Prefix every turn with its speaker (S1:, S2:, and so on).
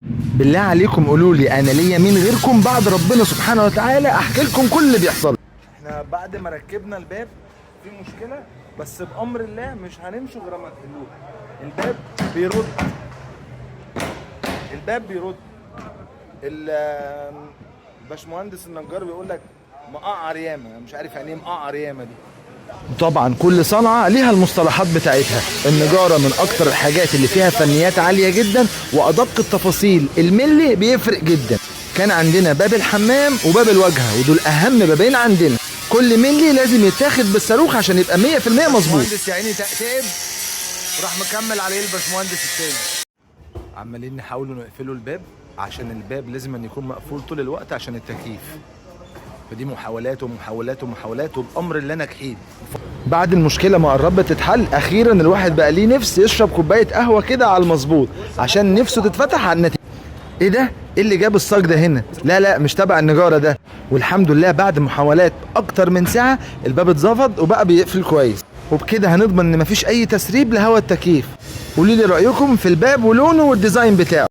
S1: بالله عليكم قولوا لي انا ليا مين غيركم بعد ربنا سبحانه وتعالى احكي لكم كل اللي بيحصل. احنا بعد ما ركبنا الباب في مشكلة، بس بامر الله مش هنمشي غير ما تحلوها. الباب بيرد، الباب بيرد. الباشمهندس النجار بيقول لك مقعر ياما، مش عارف يعني ايه مقعر ياما دي. طبعا كل صنعة ليها المصطلحات بتاعتها. النجارة من اكتر الحاجات اللي فيها فنيات عالية جدا، وادق التفاصيل الملي بيفرق جدا. كان عندنا باب الحمام وباب الواجهة، ودول اهم بابين عندنا. كل ملي لازم يتاخد بالصاروخ عشان يبقى 100% مظبوط.
S2: المهندس يا عيني تعب وراح مكمل عليه الباشمهندس التاني.
S1: عمالين نحاولوا نقفلوا الباب عشان الباب لازم أن يكون مقفول طول الوقت عشان التكييف. فدي محاولات ومحاولات ومحاولات، وبامر الله ناجحين. بعد المشكلة ما قربت تتحل، اخيرا الواحد بقى ليه نفس يشرب كوباية قهوة كده على المظبوط عشان نفسه تتفتح على النتيجة. ايه ده؟ ايه اللي جاب الصاج ده هنا؟ لا لا مش تبع النجاره ده. والحمد لله بعد محاولات اكتر من ساعة الباب اتظبط وبقى بيقفل كويس، وبكده هنضمن ان مفيش اي تسريب لهواء التكييف. قولوا لي رايكم في الباب ولونه وال design بتاعه.